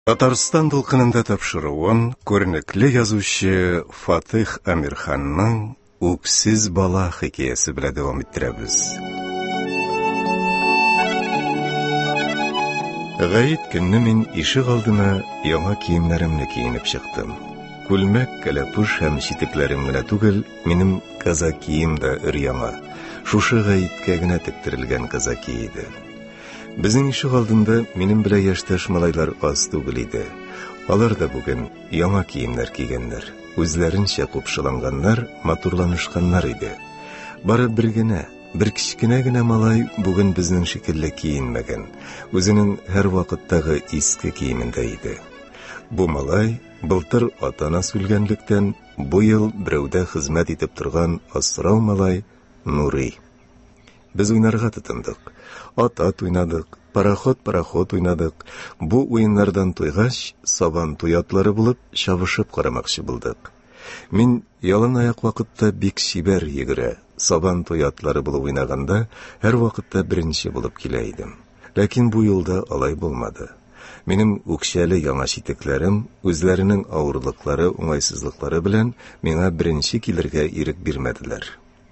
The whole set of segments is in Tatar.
Татарстан дулкынында тапшыруын күренекле язучы Фатих Әмирханның Үксез бала хикәясе белән дәвам иттерәбез. Гает көнне мин ишек алдына яңа киемнәремне киенеп чыктым. Күлмәк, кәләпүш һәм читекләрем генә түгел, минем казакием да өр-яңа. Шушы гаеткә генә тектерелгән казаки иде. Безнең ишек алдында минем белән яшьтәш малайлар аз түгел иде. Алар да бүген яңа киемнәр кигәннәр, үзләренчә купшыланганнар, матурланышканнар иде. Бары бер генә, бер кечкенә генә малай бүген безнең шикелле киенмәгән, үзенең һәрвакыттагы иске киемендә иде. Бу малай былтыр ата-анасы үлгәнлектән, бу ел берәүдә хезмәт итеп торган асрау малай Нурый. Без уйнарга тотындык. Ат-ат уйнадык, пароход-пароход уйнадык. Бу уеннардан туйгач, сабан туй атлары булып, чабышып карамакчы булдык. Мин ялан аяк вакытта бик чибәр йөгерә, сабан туй атлары булып уйнаганда, һәрвакытта беренче булып килә идем. Ләкин бу юлда алай булмады. Минем үкчәле яңа читекләрем үзләренең авырлыклары, уңайсызлыклары белән миңа беренче килергә ирек бирмәделәр.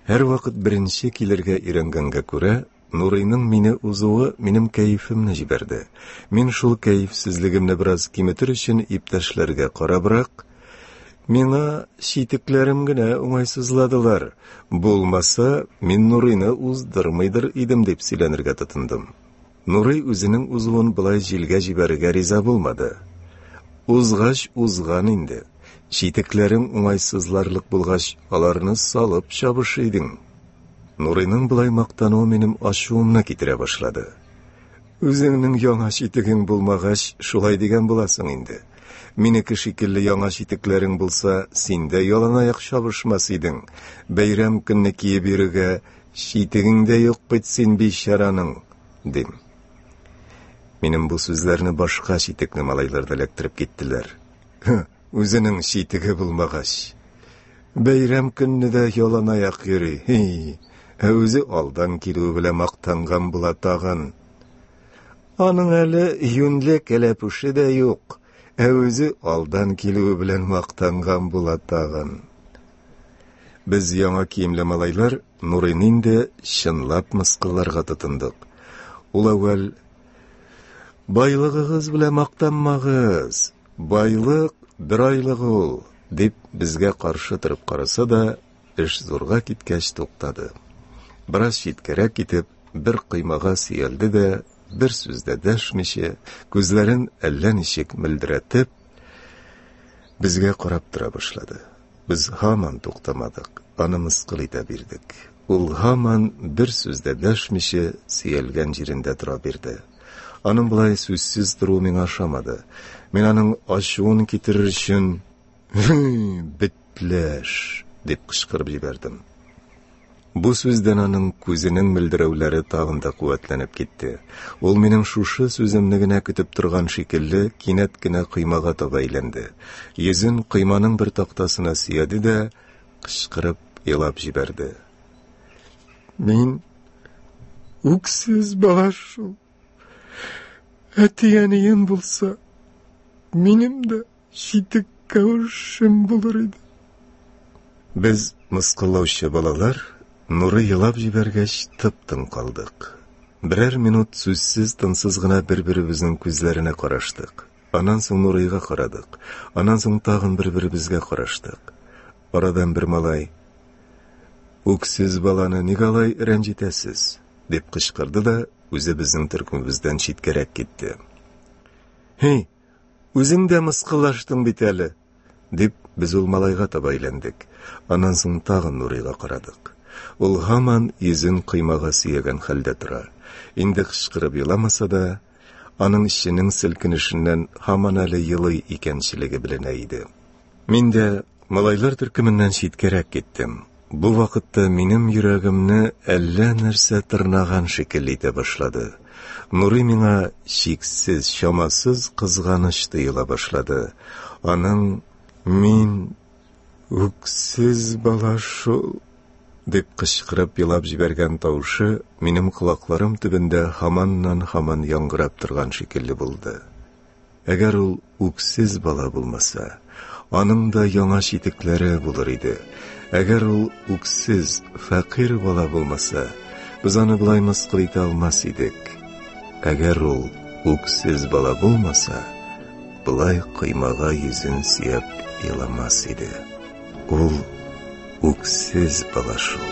Һәрвакыт беренче килергә өйрәнгәнгә күрә, Нурыйның мине узуы минем кәефемне җибәрде. Мин шул кәефсезлегемне бераз киметер өчен иптәшләргә карабрак, Миңа читекләрем генә уңайсызладылар, булмаса, мин Нурыйны уздырмыйдыр идем, дип сөйләнергә тотындым. Нурый үзенең узуын болай җилгә җибәрергә риза булмады. Узгач узган инде. Читекләрең уңайсызларлык булгач, аларны салып чабыш идең. Нурыйның болай мактануы минем ачуымны китерә башлады. Үзеңнең яңа читегең булмагач, шулай дигән буласың инде. Минеке шикелле яңа читекләрең булса, син дә яланаяк чабышмас идең. Бәйрәм көнне киеп йөрергә Читегең дә юк бит син бичараның, дим. Минем бу сүзләрне башка читекне малайлар да эләктереп киттеләр. Үзенең читеге булмагач. Бәйрәм көнне дә яланаяк йөри. Һи, ә үзе алдан килүе белән мактанган була тагын. Аның әле юньле кәләпүше дә юк, ә үзе алдан килүе белән мактанган була тагын. Без яңа киемле малайлар Нурыйны инде чынлап мыскылларга тотындык. Ул әүвәл Байлыгыгыз белән мактанмагыз, байлык бер айлык ул, дип безгә каршы торып караса да, эш зурга киткәч туктады. Бераз читкәрәк китеп, бер коймага сөялде дә, бер сүз дә дәшмичә, күзләрен әллә ничек мөлдерәтеп, безгә карап тора башлады. Без һаман туктамадык, аны мыскыл итә бирдек. Ул һаман бер сүз дә дәшмичә сөялгән җирендә тора бирде. Аның болай сүзсез торуы миңа ошамады. Мин аның ачуын китерер өчен Бетләш! дип кычкырып җибәрдем. Бу сүздән аның күзенең мөлдерәүләре тагын да куәтләнеп китте. Ул минем шушы сүземне генә көтеп торган шикелле, кинәт кенә коймага таба әйләнде. Йөзен койманың бер тактасына сөяде дә, кычкырып елап җибәрде. Мин үксез бала шул. Әти-әнием булса, минем дә Читек кәвешем булыр иде. Без, мыскыллаучы балалар, Нурый елап җибәргәч, тып-тын калдык. Берәр минут сүзсез-тынсыз гына бер-беребезнең күзләренә караштык. Аннан соң Нурыйга карадык. Аннан соң тагын бер-беребезгә караштык. Арадан бер малай: "Үксез баланы ник алай рәнҗетәсез?" дип кычкырды да үзе безнең төркемебездән читкәрәк китте. Һи, Үзең дә мыскыллаштың бит әле, дип, без ул малайга таба әйләндек. Аннан соң тагын Нурыйга карадык. Ул һаман йөзен коймага сөягән хәлдә тора. Инде кычкырып еламаса да, аның эченең селкенешеннән һаман әле елый икәнчелеге беленә иде. Мин дә малайлар төркеменнән читкәрәк киттем. Бу вакытта минем йөрәгемне әллә нәрсә тырнаган шикелле итә башлады. Нурый миңа чиксез, чамасыз кызганыч тоела башлады. Аның мин үксез бала шул дип кычкырып елап җибәргән тавышы минем колакларым төбендә һаманнан-һаман яңгырап торган шикелле булды. Әгәр ул үксез бала булмаса, аның да яңа читекләре булыр иде. Әгәр ул үксез, фәкыйрь бала булмаса, без аны болай мыскыл итә алмас идек. Әгәр ул үксез бала булмаса, болай коймага йөзен сөяп еламас иде. Ул үксез бала шул.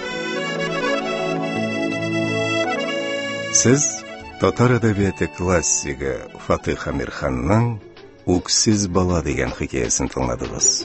Сез татар әдәбияты классигы Фатих Әмирханның Үксез бала дигән хикәясен тыңладыгыз.